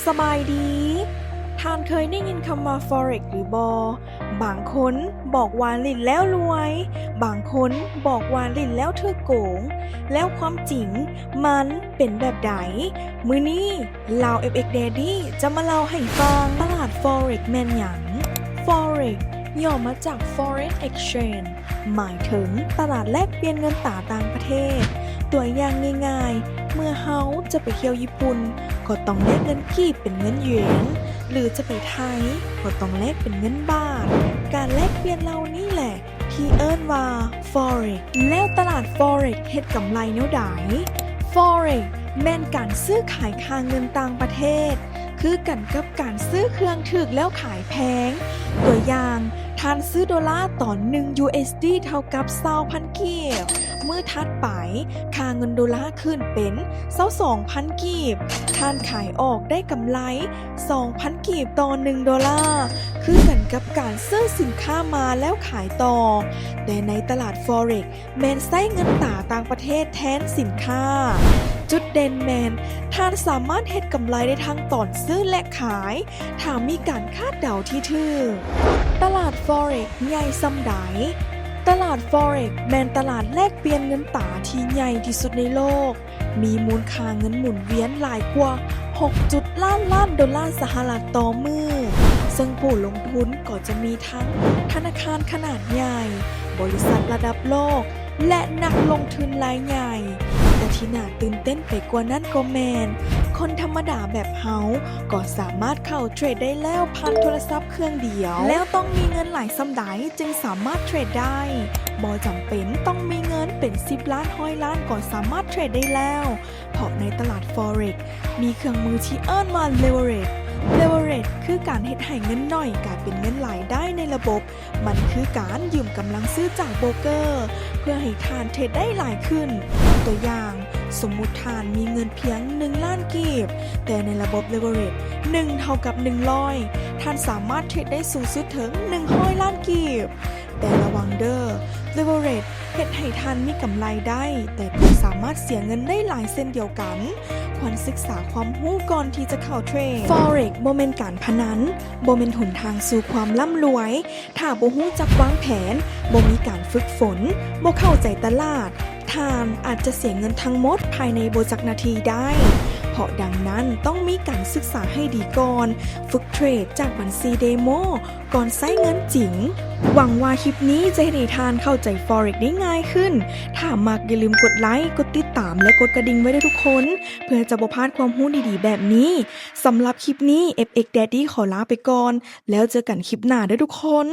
ສະບາຍດີ. ທ່ານເຄີຍໄດ້ຍິນຄຳວ່າ Forex ຫຼືບໍ່? ບາງຄົນບອກວ່າຫຼິ້ນແລ້ວລວຍ, ບາງຄົນບອກວ່າຫຼິ້ນແລ້ວຖືກໂກງ. ແລ້ວຄວາມຈິງມັນເປັນແບບໃດ? ມື້ນີ້ລາວ FX Daddy ຈະມາເລົ່າໃຫ້ຟັງ. ຕະຫຼາດ Forex ແມ່ນຫຍັງ? Forex ຫຍໍ້ມາຈາກ Foreign Exchange ໝາຍເຖິງຕະຫຼາດແລກປ່ຽນເງິນຕາຕ່າງປະເທດ. ຕົວຢ່າງງ່າຍໆ, ເມື່ອເຮົາຈະໄປທ່ຽວຍີ່ປຸ່ນ, ກໍຕ້ອງແລກເງິນກີບເປັນເງິນຢຽນ, ຫຼື ຈະໄປໄທ, ກໍຕ້ອງແລກເປັນເງິນບາດ. ການແລກປ່ຽນເຫຼົ່ານີ້ແຫຼະທີ່ເອີ້ນວ່າ Forex. ແລ້ວຕະຫຼາດ Forex ເຮັດກຳໄລແນວໃດ? Forex ແມ່ນການຊື້ຂາຍຄ່າເງິນຕ່າງປະເທດ ຄືກັນກັບການຊື້ເຄື່ອງຖືກແລ້ວຂາຍແພງ. ຕົວຢ່າງ, ທ່ານຊື້ໂດລາຕອນໜຶ່ງ USD ເທົ່າກັບຊາວພັນກີບ. ມື້ຖັດໄປ, ຄ່າເງິນໂດລາຂຶ້ນເປັນຊາວສອງພັນກີບ. ທ່ານຂາຍອອກໄດ້ກຳໄລສອງພັນກີບຕໍ່ໜຶ່ງໂດລາ, ຄືກັນກັບການຊື້ສິນຄ້າມາແລ້ວຂາຍຕໍ່. ແຕ່ໃນຕະຫຼາດ Forex ແມ່ນໃຊ້ເງິນຕາຕ່າງປະເທດແທນສິນຄ້າ. ຈຸດເດັ່ນແມ່ນທ່ານສາມາດເຮັດກຳໄລໄດ້ທັງຕອນຊື້ ແລະ ຂາຍ ຖ້າມີການຄາດເດົາທີ່ຖືກ. ຕະຫຼາດ Forex ໃຫຍ່ສ່ຳໃດ? ຕະຫຼາດ Forex ແມ່ນຕະຫຼາດແລກປ່ຽນເງິນຕາທີ່ໃຫຍ່ທີ່ສຸດໃນໂລກ, ມີມູນຄ່າເງິນໝູນວຽນຫຼາຍກວ່າຫົກຈຸດລ້ານລ້ານໂດລາສະຫະລັດຕໍ່ມື້, ເຊິ່ງຜູ້ລົງທຶນກໍຈະມີທັງທະນາຄານຂະໜາດໃຫຍ່, ບໍລິສັດລະດັບໂລກ ແລະ ນັກລົງທຶນລາຍໃຫຍ່. ແຕ່ທີ່ໜ້າຕື່ນເຕັ້ນໄປກວ່ານັ້ນກໍແມ່ນ ຄົນທຳມະດາແບບເຮົາກໍສາມາດເຂົ້າເທຣດໄດ້ແລ້ວຜ່ານໂທລະສັບເຄື່ອງດຽວ. ແລ້ວຕ້ອງມີເງິນຫຼາຍສ່ຳໃດຈຶ່ງສາມາດເທຣດໄດ້? ບໍ່ຈຳເປັນຕ້ອງມີເງິນເປັນສິບລ້ານ, ຮ້ອຍລ້ານກໍສາມາດເທຣດໄດ້ແລ້ວ, ເພາະໃນຕະຫຼາດ Forex ມີເຄື່ອງມືທີ່ເອີ້ນວ່າ Leverage. Leverage ຄືການເຮັດໃຫ້ເງິນໜ້ອຍກາຍເປັນເງິນຫຼາຍໄດ້ໃນລະບົບ. ມັນຄືການຢືມກຳລັງຊື້ຈາກໂບຣກເກີ ເພື່ອໃຫ້ທ່ານເທຣດໄດ້ຫຼາຍຂຶ້ນ. ຕົວຢ່າງ, ສົມມຸດທ່ານມີເງິນພຽງໜຶ່ງລ້ານກີບ, ແຕ່ໃນລະບົບ Leverage ໜຶ່ງເທົ່າກັບໜຶ່ງຮ້ອຍ, ທ່ານສາມາດເທຣດໄດ້ສູງສຸດເຖິງໜຶ່ງຮ້ອຍລ້ານກີບ. ແຕ່ລະວັງເດີ້, Leverage ເຮັດໃຫ້ທ່ານມີກຳໄລໄດ້, ແຕ່ກໍສາມາດເສຍເງິນໄດ້ຫຼາຍເຊັ່ນດຽວກັນ. ຄວນສຶກສາຄວາມຮູ້ກ່ອນທີ່ຈະເຂົ້າເທຣດ. Forex ບໍ່ແມ່ນການພະນັນ, ບໍ່ແມ່ນຫົນທາງສູ່ຄວາມລ່ຳລວຍ. ຖ້າບໍ່ຮູ້ຈັກວາງແຜນ, ບໍ່ມີການຝຶກຝົນ, ບໍ່ເຂົ້າໃຈຕະຫຼາດ, ທ່ານອາດຈະເສຍເງິນທັງໝົດພາຍໃນບໍ່ຈັກນາທີໄດ້. ເພາະດັ່ງນັ້ນ, ຕ້ອງມີການສຶກສາໃຫ້ດີກ່ອນ, ຝຶກເທຣດຈາກບັນຊີເດໂມ ກ່ອນໃຊ້ເງິນຈິງ. ຫວັງວ່າຄລິບນີ້ຈະເຮັດໃຫ້ທ່ານເຂົ້າໃຈ Forex ໄດ້ງ່າຍຂຶ້ນ. ຖ້າມັກ, ຢ່າລືມກົດໄລ, ກົດຕິດຕາມ ແລະ ກົດກະດິ່ງໄວ້ເດີ້ທຸກຄົນ, ເພື່ອຈະບໍ່ພາດຄວາມຮູ້ດີໆແບບນີ້. ສຳລັບຄລິບນີ້, FX Daddy ຂໍລາໄປກ່ອນ, ແລ້ວເຈີກັນຄລິບໜ້າເດີ້ທຸກຄົນ.